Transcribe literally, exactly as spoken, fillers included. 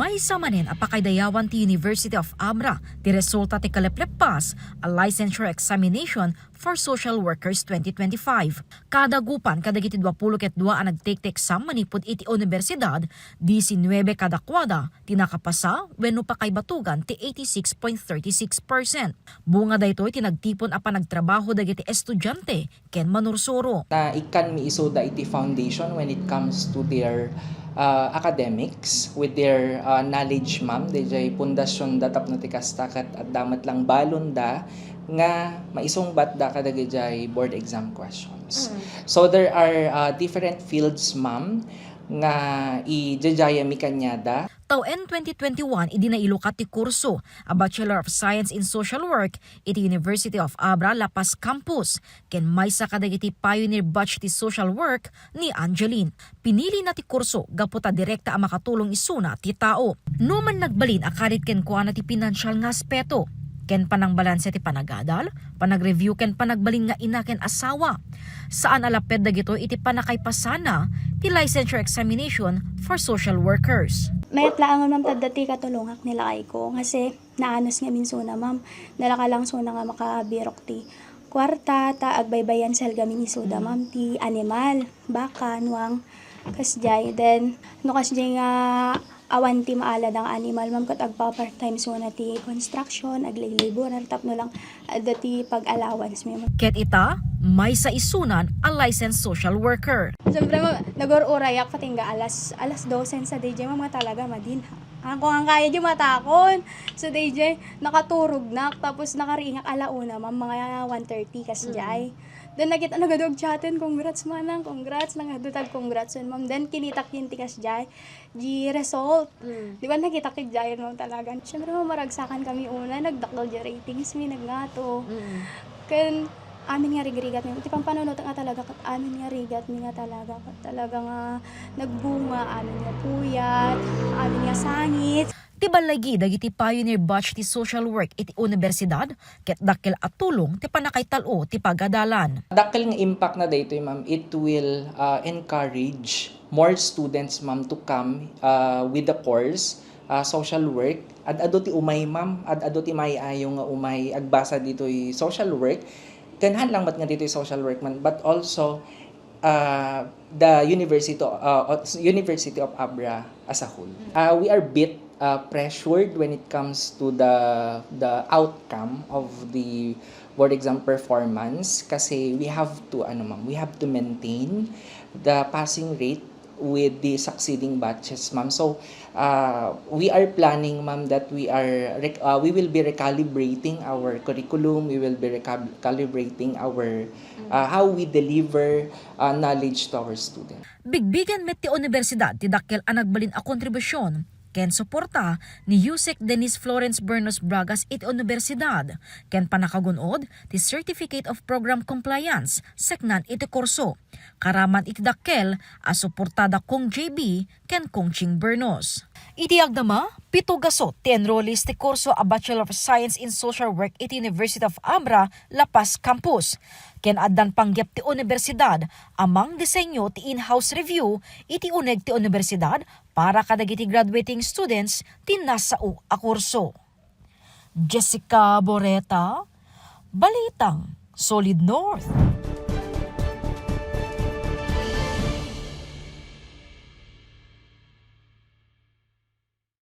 Maysa manen a pakaidayawan ti University of Abra ti resulta ti Kaleplep Pass a licensure examination for social workers twenty twenty-five. Kadagupan kadagiti duapulo ket dua a nagtekte exam manipud iti universidad, disinnuebe kadakuada ti nakapasa wenno pakaibatugan ti eighty-six point thirty-six percent. Bunga daytoy ti nagtipon a panagtrabaho dagiti estudiante ken manursuro. Na ikkanmi isuda iti foundation when it comes to their, uh, academics, with their, uh, knowledge, ma'am. Dayjay pundasyon da tapno ti kasta ket adda met lang balon da nga maisungbat da kadagijay board exam questions. Mm. So there are, uh, different fields, ma'am, nga ijajayami kaniada. Tawen twenty twenty-one idi nailukat ti kurso a Bachelor of Science in Social Work iti University of Abra La Paz Campus, ken maysa kadagiti pioneer batch ti social work ni Angeline. Pinilina ti kurso gapu ta direkta a makatulong isuna ti tao. Numan nagbalin a karit kenkuana ti pinansial nga aspeto, ken panangbalanse ti panagadal, panag-review ken panagbalin nga ina ken asawa. Saan a lapped dagitoy iti pannakaipasana ti licensure examination for social workers. Mayat laeng, ma'am, ta adda ti katulongak ni lakayko, kasi naanus nga minsuna, ma'am. Nalaka lang suna nga makabirok ti kuarta, ta agbaybayan salga minisuda, Mm. ma'am, ti animal, baka, nuang, kasjay. Then, no kasjay nga awan ti maala dang animal, ma'am, ket agpa-part-time suna ti construction, aglay-laborer, tapno lang adda ti pag-allowance mi, ma'am. Ket ita, maysa isunan a licensed social worker. Siyempre, ma'am, nagur-urayak pati nga alas, alas dosen sa D J, ma'am, nga talaga madin. Ang kung ang kaya di matakon. So, D J, nakaturognak, tapos nakariingak ala una, ma'am, mga one thirty kasjay. Mm. Then, nakita, nagadu agchaten, "Congrats, manang, congrats." Nagadu tag congrats, ma'am. Then, kinitak yun ti kasjay. Di result. Mm. Di ba nakita kay Giant, ma'am, talaga? Siyempre, ma'am, maragsakan kami una, nagdakkel di ratings mi, nagngato. Mm. Ken, amin nga rigrigat mi. Iti pampanunotek nga talaga, ket amin nga rigat mi nga talaga, ket talaga nga nagbunga, amin nga puyat, amin nga sangit. Ti balligi dagiti pioneer batch ti social work iti universidad, ket dakkel a tulong ti pannakaital-o ti pagadalan. Dakkel nga impact na daytoy, ma'am. It will, uh, encourage more students, ma'am, to come, uh, with the course, uh, social work. Ad-ado ti umay, ma'am. Ad-ado ti maayo nga umay agbasa ditoy social work. Ken haan lang met nga ditoy social work, ma'am, but also uh, the University, uh, University of Abra as a whole. Uh, we are bit, uh, pressured when it comes to the, the outcome of the board exam performance kasi we have to, ano, ma'am, we have to maintain the passing rate with the succeeding batches, ma'am. So, uh, we are planning, ma'am, that we are rec-, uh, we will be recalibrating our curriculum, we will be recalibrating our, uh, how we deliver, uh, knowledge to our students. Bigbigen met ti universidad ti dakkel a nagbalin a kontribusyon ken suporta ni Usec Denise Florence Bernos Bragas iti universidad, ken pannakagun-od ti Certificate of Program Compliance seknan iti kurso, karaman iti dakkel a suportada Kong J B ken Kong Ching Bernos. Iti agdama, pito gasut ti enrollees ti kurso a Bachelor of Science in Social Work iti University of Abra, La Paz Campus, ken addan panggep ti universidad a mangdisenyo ti in-house review iti uneg ti universidad para kadagiti graduating students ti nasao a kurso. Jessica Boreta, Balitang Solid North.